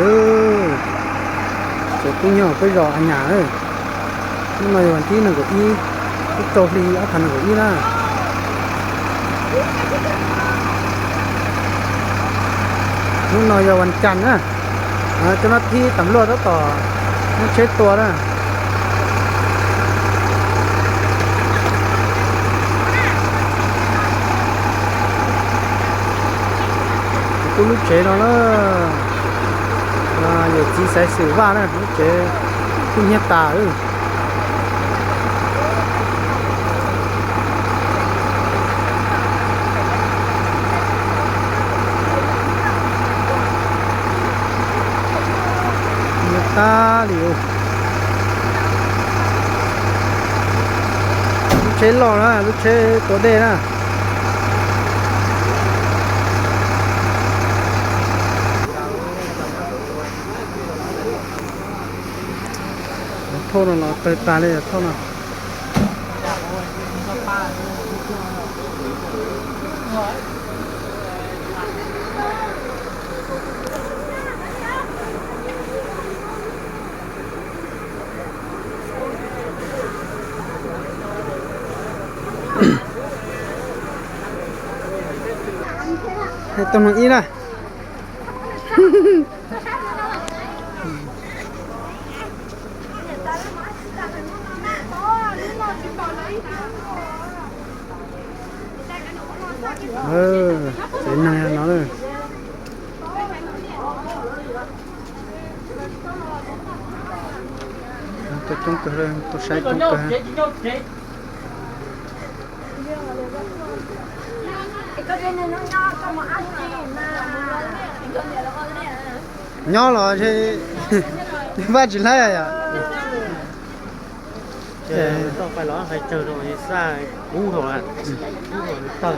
Ơ, sẽ cùng nhau cái giò ở nhà ơi. Hôm nay là thứ năm của Y, cái trò thì áo thành của Y đó. Hôm nay làวันจันทร์นะ อ่า เจ้าหน้าที่ตำรวจก็ต่อ ต้องเช็ดตัวนะ กูลูกเชนเอาเนอะ ອ່າ ຢູ່ທີ່ໃສຊື່ວ່ານະ ເຈ ຄຸນເຮຍຕາ ເອີ ເຮຍຕາຫຼິວ ລູກເຊຫຼໍ່ນະ ລູກເຊໂຕເດນະ. ໂທດນະ ເອົາເຕີຕາເລີຍ ໂທດນະ. ເຮັດຕົວມັນອີ່ລະ. ເອີ ເປັນຫຍັງເນາະເອີຍ ຕົວຈົງເກີດເລີຍ ຕົວໃຊ້ຈົງເກີດເລີຍ. ຍໍລະເທ ວ່າຊິໄລ່ອະ ເອີ ຕໍ່ໄປລະໃຫ້ເຈີໂດນຊາ ກູເທົ່ານັ້ນ ກູເທົ່ານັ້ນເຕີ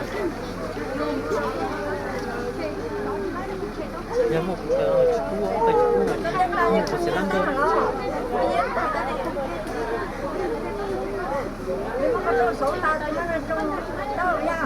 ຢ່າໝົກເຕີ ກູໄປກູ ໝົກເສຍລຳເດີ ເຈົ້າຢ່າ